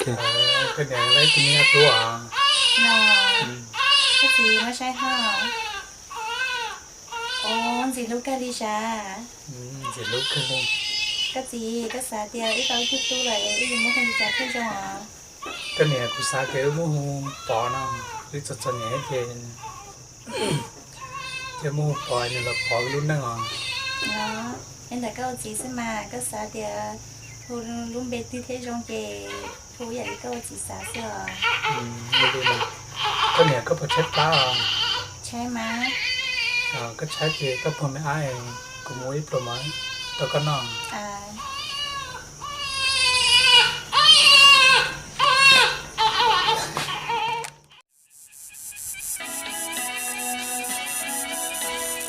Koj niam lawv tus me nyuam tub os. Koj txiv muab saib hov. Ub, ntxim hlub kawg li sav. Ntxim hlub kawg li. Koj txiv, koj xav tias wb tau ib tug tub lawm es wb yuav muab hu li cas thiaj zoo os? Koj niam, kuv xav tias wb muab hu Pov no, wb txom txom nyem ces thiaj muab hu Pov, nws los pov wb lub neej os. Li ntawd koj ua txiv xwb mas, koj xav tias hu lub npe twg thiaj zoo ces hu yam li koj ua txiv xav xwb os. Koj niam, koj puas tshaib plab os? Tshaib mas. Koj tshaib ces koj puag me ab, kuv mus ib pluag mov rau koj noj.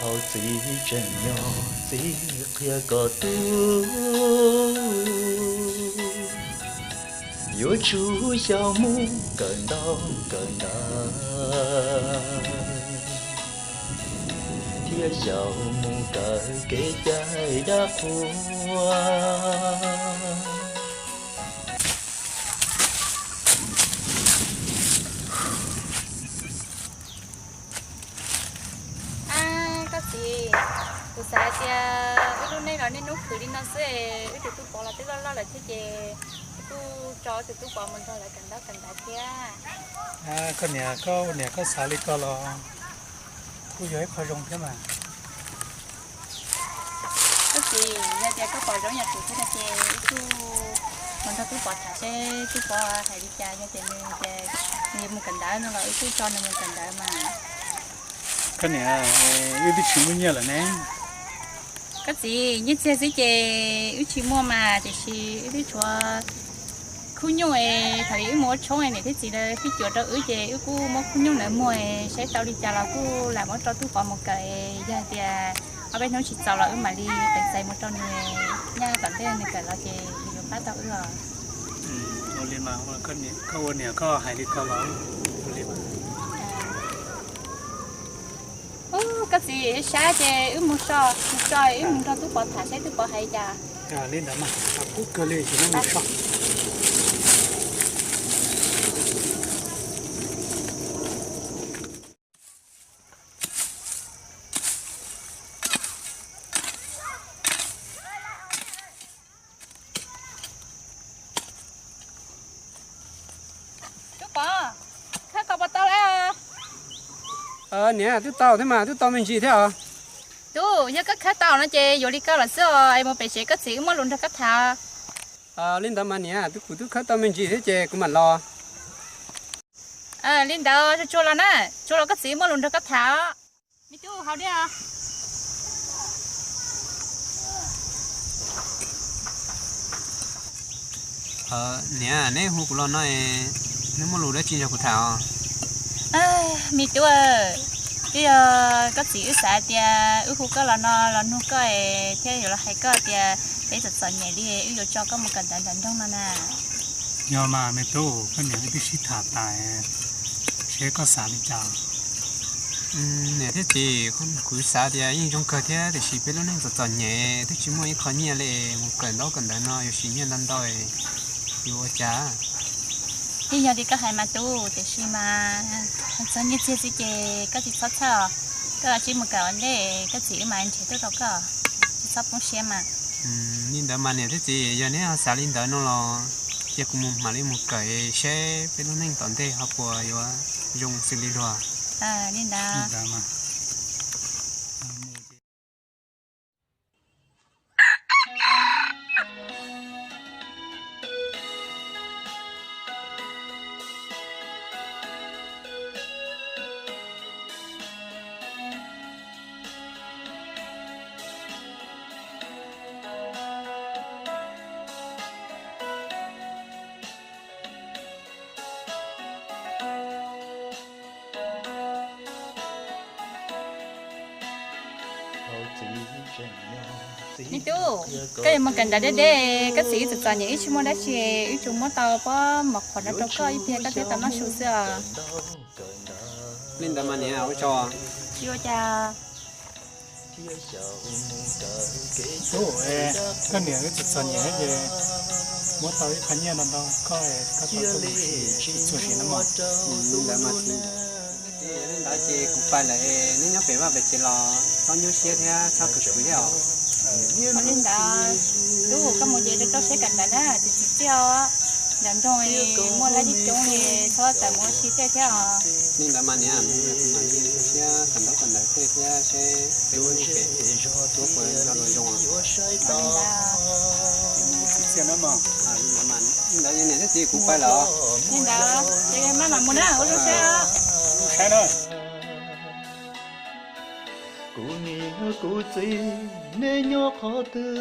Thaum txiv tseem nyob txiv qhia kom tub, yuav tsum xyaum mus kawm ntaub kawm ntawv, thiab xyaum mus kawm kev cai dab qhuas. Koj txiv, kuv xav hais tias wb lub neej los niaj hnub khwv li no xwb, wb tus tub Pov los twb loj loj lawm thiab ces wb kuj tso wb tus tub Pov mus nrog lawv kawm ntaub kawm ntawv thiab. Koj niam, koj ua niam koj xav li ko los kuj yog ib qho zoo thiab mas. Koj txiv, yog tias koj pom zoo yam kuv thiab no ces wb kuj mus nrog tub Pov tham seb tub Pov hais li cas, yog tias nws tias nws mus kawm ntawv no los wb kuj tso nws mus kawm ntawv mas. Koj niam, wb twb tsis muaj nyiaj lawm ne. Koj txiv, nyiaj txiag xwb ces wb tsis muaj mas, tiam sis wb twb tshuav khub nyuj es thaum wb mus ua tshoob niam thiab txiv lawv twb cuam rau wb ces wb kuj muab khub nyuj ntawd muag es saib tau li cas los kuj lam muab rau tub Pov mus kawm es yog tias ob peb hnub tsis txaus los wb mam li qev txais mus rau nws, nyob tom ntej nws kawm los ces nws yuav pab tau wb os. Ua li mas, koj ua niam koj hais li ko los ua li mas. Ub, koj txiv, sab ces wb mus so, mus so wb mus nrog tub Pov tham seb tub Pov hais li cas. Li ntawd mas, kub kawg li, mus so. Tub Pov, khawb kos puas tau lawm? Niam, twb tau thiab mas, twb tau me ntsis thiab os. Tub, yog koj khawb tau no ces yuav li koj lawm xwb os, es mus pem tsev koj txiv wb muaj lus nrog koj tham. Li ntawd mas niam, twb kuv twb khawb tau me ntsis thiab ces kuv mam los. Li ntawd tsuag tsuag los na, tsuag los koj txiv muaj lus nrog koj tham. Me tub, haus dej os. Niam, neb hu kuv los no, neb muaj lus dab tsi nrog kuv tham os? Me tub, twb yog koj txiv wb xav tias wb hu koj los no los nug koj thiab yuav los hais koj tias peb txom txom nyem li wb yuav tso koj mus kawm ntawv nram nroog no na. Yog mas me tub, koj niam wb twb sib tham tas, seb koj xav li cas? Niam thiab txiv, kuv xav tias yeej zoo kawg thiab tiam sis peb lub neej txom txom nyem twb tsis muaj ib qho nyiaj li, mus kawm ntaub kawm ntawv no yuav siv nyiaj ntau ntau, yuav ua cas? Yeej yog li koj hais mas tub, tiam sis mas hais txog nyiaj txiag xwb ces koj tsis txhob txhawj os. Koj los sib mus kawm ua ntej, koj txiv wb mam nrhiav tuaj rau koj, tsis txhob poob siab mas. Li ntawd mas niam thiab txiv, yog neb ho xav li ntawd no los cia kuv mus mam li mus kawm seb peb lub neej tom ntej ho puas yuav zoo xws li luag. Li ntawd. Me tub, koj yuav mus kawm ntawv deb deb, koj txiv wb txom txom nyem wb tsis muaj dab tsi, wb tsuas muab tau pob mov qhuav no rau koj ib pliag koj thiaj tau noj su xwb os. Li ntawd mas niam, ua tsaug. Tub, koj niam wb txom txom nyem ces Muab tau ib qho nyiaj no rau koj, koj tau txuas sim no mog. Li ntawd mas txiv, li ntawd ces kuv pais lawm, neb nyob pem vaj pem tsev los txhob nyuaj siab thiab txhob khwv khwv thiab os. Li ntawd, tub, koj mus ces rau rau siab kawm ntawv na, txiv txiv txiaj os. Nram nroog muaj dab tsi coob li, txhob tawm mus ua si tej thiab os. Li ntawd mas niam, kuv mam li rau siab kawm ntaub kawm ntawv tej thiab seb peb lub neej pem tuaj puas nrog luag zoo. Li ntawd, li ntawd niam thiab txiv, kuv pais lawm. Li ntawd ces maj mam mus na, ua zoo saib. Kuv niam kuv txiv, neb nyob qhov twg?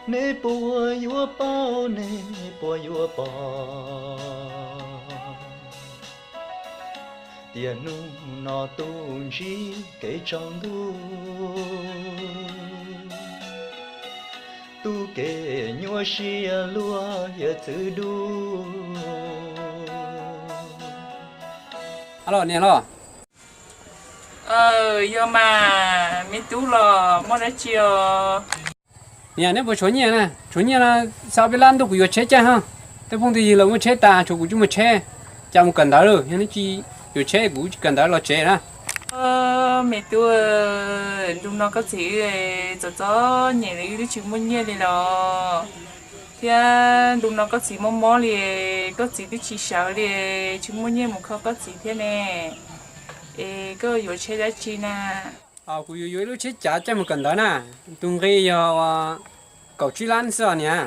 Neb puas yuav paub, neb puas yuav pom tias hnub no tu ntsib kev tsaus ntuj, tu kev nyuaj siab luag hiav txwv dub. Alo, niam los? Yog mas, me tub los muaj dab tsi os? Niam, neb puas tshuav nyiaj na? Tshuav nyiaj no xa peb lab ntuj kuv yuav tsheb caij ho. Tej phooj tej ywg los muaj tsheb tas, tshuav kuv tsis muaj tsheb, cas mus kawm ntawv lawm. Yog neb tsis yuav tsheb kuv tsis kawm ntawv los tsev na. Me tub, ntu no koj txiv txom txom nyem li, wb twb tsis muaj nyiaj li los, thiab ntu no koj txiv mob mob li, koj txiv twb tsis sawv li, tsis muaj nyiaj mus kho koj txiv thiab ne. Es koj yuav tsheb dab tsi na? Kuv yuav yuav ib lub tsheb cav caij mus kawm ntawv na. Tus nqi yog kaum tsib lab xwb os niam.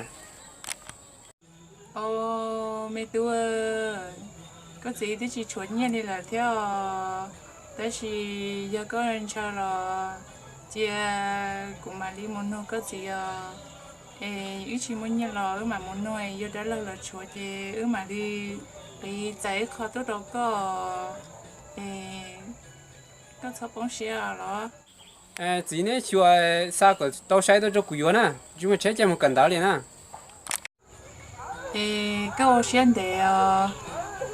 Me tub, koj txiv twb tsis tshuav nyiaj li lawm thiab os, tab sis yog koj ntshaw los cia kuv mam li mus nug koj txiv os. Es wb tsis muaj nyiaj los wb mam mus nug, yog dab laug los tshuav ces wb mam li qiv txais ib qho tuaj rau koj. Es koj txhob poob siab los. Txiv, neb xyuas xa kom tau sai tuaj rau kuv yuav na, tsis muaj tsheb caij mus kawm ntawv li na. Es koj ua siab ntev os,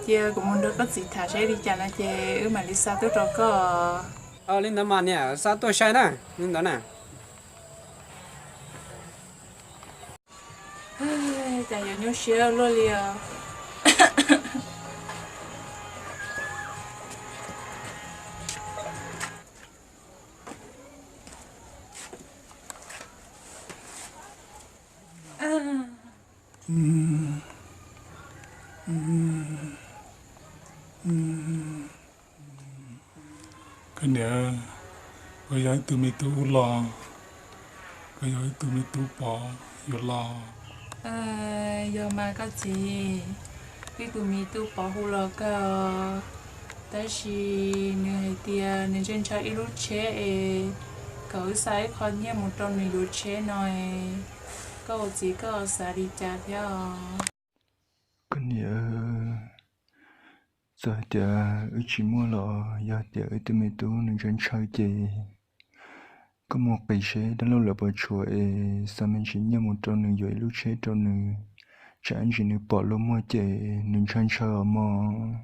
cia kuv mus nrog koj txiv tham saib li cas no ces wb mam li xa tuaj rau koj. Li ntawd mas niam, xa tuaj sai na, li ntawd na. Cas yuav nyuaj siab luaj li os. Koj niam, koj yog ib tug me tub ub los, koj yog ib tug me tub pov yuav los? Yog mas koj txiv, ib tug me tub pov hu los kawg, tab sis nws hais tias nws ntshaw ntshaw ib lub tsheb es kom wb xa ib qho nyiaj mus rau nws yuav tsheb no es, koj ua txiv koj xav li cas thiab os? Koj niam, txawm hais tias wb tsis muaj los yog tias wb tus me tub nws ntshaw ntshaw ces koj mus qiv seb dab laug lawv puas tshuav es xa me ntsis nyiaj mus rau nws yuav ib lub tsheb rau nws, tsam ntsis nws pom luag muaj ces nws ntshaw ntshaw os mog.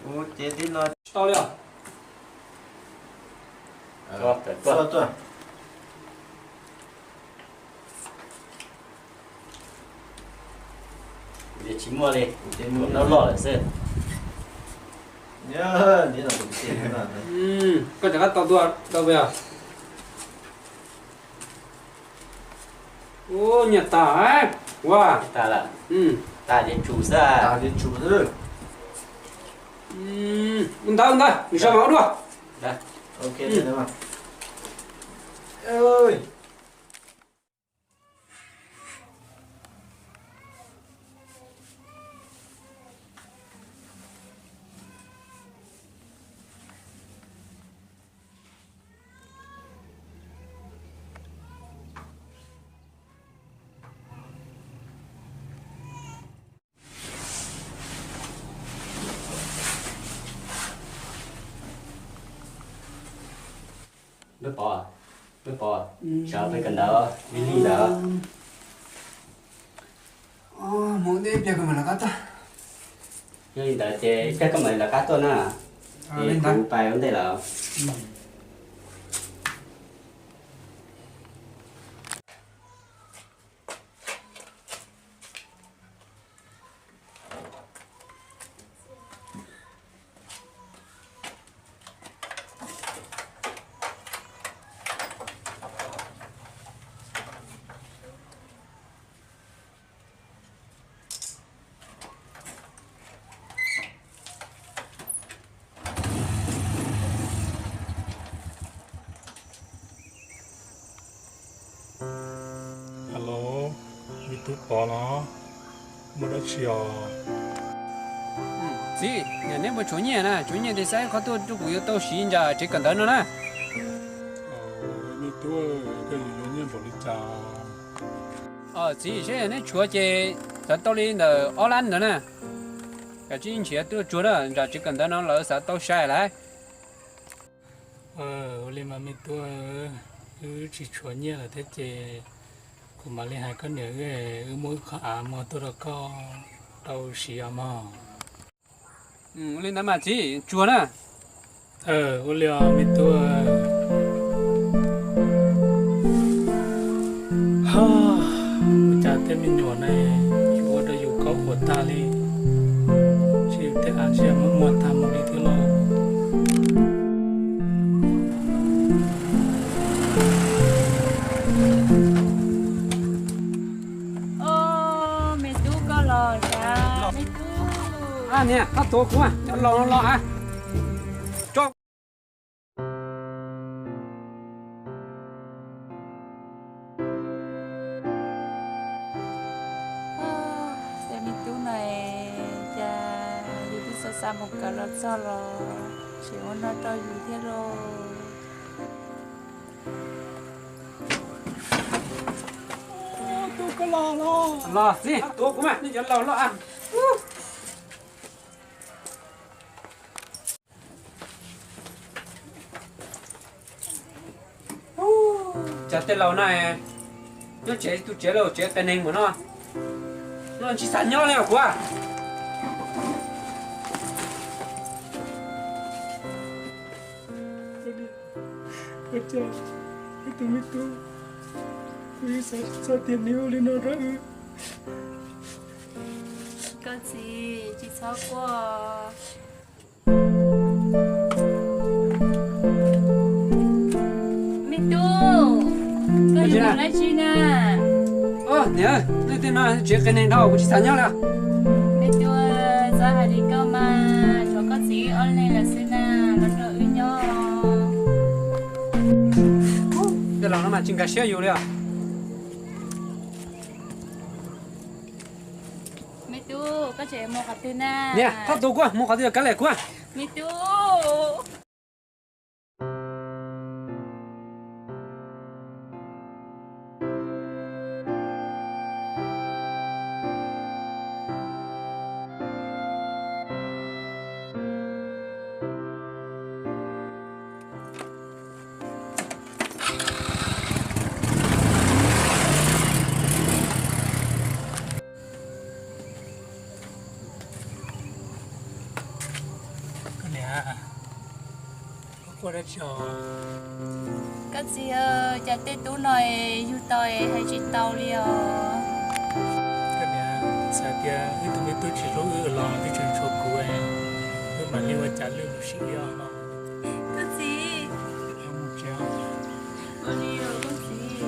Ua ces tib no tsis tau li os. Tuaj, tuaj. Kuv tsis muaj li, kuv loj loj lawm xwb. Koj rov qab tau tuaj tau pes os. Ub, nyiaj tag, ua tag, tag ces tsum xwb. Ua ntawd, ua ntawd, nws sawv mas ua dua. Npawg Pov, npawg Pov, sawv pem kawm ntawv li li ntawd. Hmoov ntej pliag kuv mam lawv qab tuaj. Yog li ntawd ces ib pliag koj mam lawv qab tuaj na. Es kuv pais ua ntej lawm. Hello, me tub Pov los? Muaj dab tsi os? Txiv, neb puas tshuav nyiaj na? Tshuav nyiaj ces xa qhov tuaj rau kuv yuav tau siv nram tsev kawm ntawv no na. Me tub, koj yuav yuav nyiaj npaum li cas? Txiv, seb neb tshuav ces xav tau li ntawm ob lab ntawd na. Kav tsij nrhiav tuaj tsuag na, nram tsev kawm ntawv no lawv xav tau sai lawm. Ua li mas me tub, wb tsis tshuav nyiaj lawm thiab ces kuv mam li hais koj niam wb, wb muab wb qhov av muag tuaj rau koj tau siv os mog. Ua li ntawd mas txiv, tsuag na. Ua li os me tub. Ua cas tej me nyuam ne, yus ua rau yus khaub khuav tag li, tsis yus tej av tsis yog muab muag tag mus li thiab lauj. Me tub, koj los cas me tub? Niam, koj tuav kuv, cov laus no los a. Cov me tub no, cas yus twb xa xa mus kawm los txog los tseem ua no rau yus thiab lauj. Los xwb, tuav kuv mas, nej cov laus los a. Cas tej laus no nyob tsev tu tsev los tsev qias neeg mus no, no tsis xav nyob li os kuv. Ua cas wb tus me tub, wb xav tsis txog tias nws ua li no rau wb. Koj txiv, tsis txhob quaj. Me tub, koj yuav mus dab tsi na? Niam, nej tej no tsev qias neeg dhau, kuv tsis xav nyob li. Me tub, txhob hais li koj mas, tshuav koj txiv wb ob leeg lawm xwb na, los nrog wb nyob. Tej laus no mas tsis nkag siab yus li os. Me tub, koj tseem mus qhov twg na? Niam, koj tuav kuv, mus qhov twg kav liam kuv. Me tub. Koj niam, koj quaj dab tsi os? Koj txiv, cas tej tub no yug tau hais tsis tau li os. Koj niam, txawm tias wb tus me tub tsis hlub wb los twb tseem tshuav kuv, wb mam li ua cas lwj lub siab li os. Koj txiv, mus tsev os. Ua li os koj txiv.